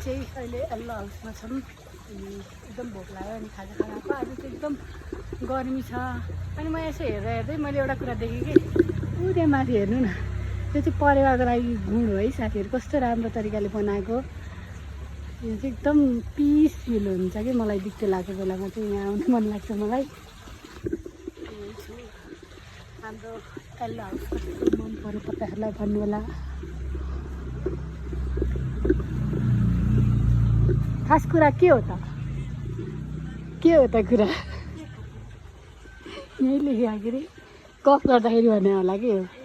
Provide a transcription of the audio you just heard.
चाहिँ अहिले एल्लो हाउसमा छौँ। एकदम भोक लाग्यो अनि खाजा खानाको आज चाहिँ एकदम गर्मी छ। अनि म यसो हेर्दा हेर्दै मैले एउटा कुरा देखेँ कि ऊ त्यहाँ माथि हेर्नु न, त्यो चाहिँ परेवाको लागि गुड हो है साथीहरू। कस्तो राम्रो तरिकाले बनाएको, यो चाहिँ एकदम पिस फिल हुन्छ कि मलाई दिक्क लागेको बेलामा चाहिँ यहाँ आउनु मन लाग्छ मलाई। हाम्रो एल्लो हाउस कस्तो मन पऱ्यो तपाईँहरूलाई भन्नु होला। खास कुरा के हो त, के हो त कुरा यहीँ लेखेको के अरे गफ गर्दाखेरि भन्ने होला कि हो।